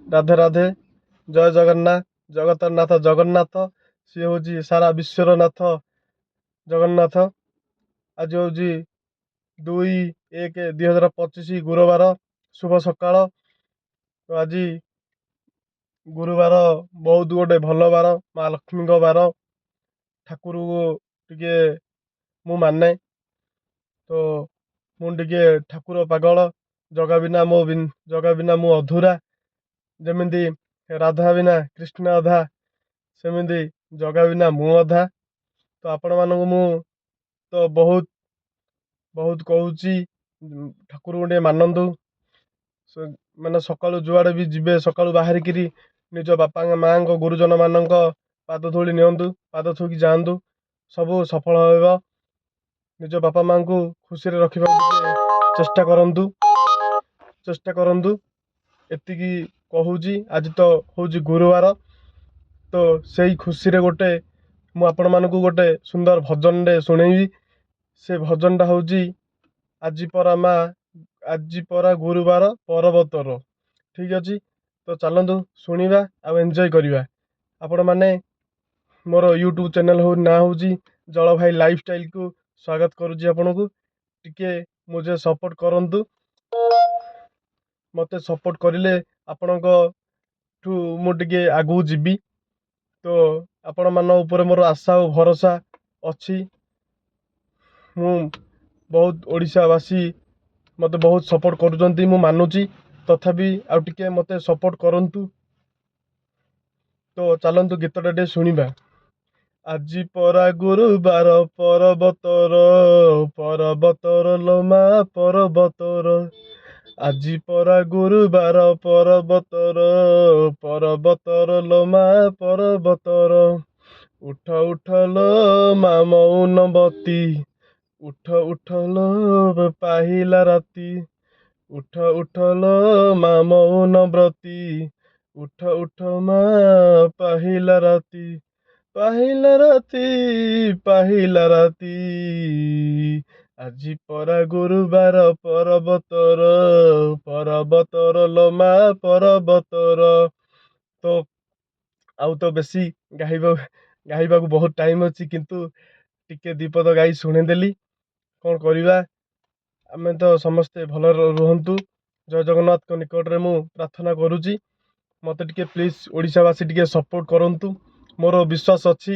ରାଧେ ରାଧେ, ଜୟ ଜଗନ୍ନାଥ। ଜଗତର ନାଥ ଜଗନ୍ନାଥ, ସିଏ ହେଉଛି ସାରା ବିଶ୍ୱର ନାଥ ଜଗନ୍ନାଥ। ଆଜି ହେଉଛି 2/1/2025, ଗୁରୁବାର। ଶୁଭ ସକାଳ। ତ ଆଜି ଗୁରୁବାର ବହୁତ ଗୋଟେ ଭଲ ବାର, ମା ଲକ୍ଷ୍ମୀଙ୍କ ବାର। ଠାକୁରକୁ ଟିକେ ମୁଁ ମାନେ, ତ ମୁଁ ଟିକେ ଠାକୁର ପାଗଳ। ଜଗା ବିନା ମୁଁ ଅଧୁରା। ଯେମିତି ରାଧା ବିନା କୃଷ୍ଣ ଅଧା, ସେମିତି ଜଗା ବିନା ମୁଁ ଅଧା। ତ ଆପଣମାନଙ୍କୁ ମୁଁ ତ ବହୁତ ବହୁତ କହୁଛି, ଠାକୁରଙ୍କୁ ଟିକେ ମାନନ୍ତୁ। ମାନେ ସକାଳୁ ଯୁଆଡ଼େ ବି ଯିବେ, ସକାଳୁ ବାହାରିକିରି ନିଜ ବାପାଙ୍କ, ମାଆଙ୍କ, ଗୁରୁଜନମାନଙ୍କ ପାଦ ଧୂଳି ନିଅନ୍ତୁ, ପାଦ ଛୁଇଁକି ଯାଆନ୍ତୁ, ସବୁ ସଫଳ ହେବ। ନିଜ ବାପା ମାଆଙ୍କୁ ଖୁସିରେ ରଖିବାକୁ ଟିକେ ଚେଷ୍ଟା କରନ୍ତୁ, ଚେଷ୍ଟା କରନ୍ତୁ, ଏତିକି କହୁଛି। ଆଜି ତ ହେଉଛି ଗୁରୁବାର, ତ ସେଇ ଖୁସିରେ ଗୋଟେ ମୁଁ ଆପଣମାନଙ୍କୁ ଗୋଟେ ସୁନ୍ଦର ଭଜନଟେ ଶୁଣେଇବି। ସେ ଭଜନଟା ହେଉଛି "ଆଜି ପରା ମା, ଆଜି ପରା ଗୁରୁବାର ପରବ ତୋର"। ଠିକ୍ ଅଛି, ତ ଚାଲନ୍ତୁ ଶୁଣିବା ଆଉ ଏନ୍ଜୟ କରିବା। ଆପଣମାନେ ମୋର ୟୁଟ୍ୟୁବ୍ ଚ୍ୟାନେଲ୍ ହଉ, ନାଁ ହେଉଛି ଜଳ ଭାଇ ଲାଇଫଷ୍ଟାଇଲ୍କୁ ସ୍ୱାଗତ କରୁଛି ଆପଣଙ୍କୁ। ଟିକେ ମୁଁ ଯେ ସପୋର୍ଟ କରନ୍ତୁ। ମୋତେ ସପୋର୍ଟ କରିଲେ ଆପଣଙ୍କଠୁ ମୁଁ ଟିକେ ଆଗକୁ ଯିବି। ତ ଆପଣମାନଙ୍କ ଉପରେ ମୋର ଆଶା ଓ ଭରସା ଅଛି। ମୁଁ ବହୁତ, ଓଡ଼ିଶାବାସୀ ମୋତେ ବହୁତ ସପୋର୍ଟ କରୁଛନ୍ତି, ମୁଁ ମାନୁଛି। ତଥାପି ଆଉ ଟିକେ ମୋତେ ସପୋର୍ଟ କରନ୍ତୁ। ତ ଚାଲନ୍ତୁ, ଗୀତଟା ଟିକେ ଶୁଣିବା। ଆଜି ପରା ଗୁରୁବାର ପରବ ତୋର, ପରବ ତୋର ଲୋ ମା, ପରବ ତୋର। ଆଜି ପରା ଗୁରୁବାର ପରବ ତୋର, ପରବ ତୋର ଲୋ ମା, ପରବ ତୋର। ଉଠ ଉଠ ଲୋ ମା ମୌନବତୀ, ଉଠ ଉଠ ଲୋ, ପାହିଲା ରାତି। ଉଠ ଉଠ ଲୋ ମା ମୌନବ୍ରତୀ, ଉଠ ଉଠ ମା, ପାହିଲା ରାତି, ପାହିଲା ରାତି, ପାହିଲା ରାତି। ଆଜି ପରା ଗୁରୁବାର ପରବ ତୋର, ପରବ ତୋର ଲୋ ମା, ପରବ ତୋର। ତ ଆଉ ତ ବେଶୀ ଗାଇବାକୁ ବହୁତ ଟାଇମ୍ ଅଛି, କିନ୍ତୁ ଟିକେ ଦ୍ୱିପଦ ଗାଇ ଶୁଣେଇଦେଲି। କ'ଣ କରିବା, ଆମେ ତ ସମସ୍ତେ ଭଲରେ ରୁହନ୍ତୁ, ଜୟ ଜଗନ୍ନାଥଙ୍କ ନିକଟରେ ମୁଁ ପ୍ରାର୍ଥନା କରୁଛି। ମୋତେ ଟିକେ ପ୍ଲିଜ୍ ଓଡ଼ିଶାବାସୀ ଟିକେ ସପୋର୍ଟ କରନ୍ତୁ। ମୋର ବିଶ୍ୱାସ ଅଛି,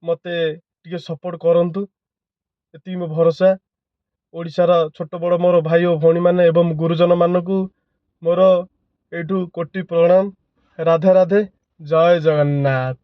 ମୋତେ ଟିକେ ସପୋର୍ଟ କରନ୍ତୁ, ଏତିକି ମୋ ଭରସା। ଓଡ଼ିଶାର ଛୋଟ ବଡ଼ ମୋର ଭାଇ ଓ ଭଉଣୀମାନେ ଏବଂ ଗୁରୁଜନମାନଙ୍କୁ ମୋର ଏଇଠୁ କୋଟି ପ୍ରଣାମ। ରାଧେ ରାଧେ, ଜୟ ଜଗନ୍ନାଥ।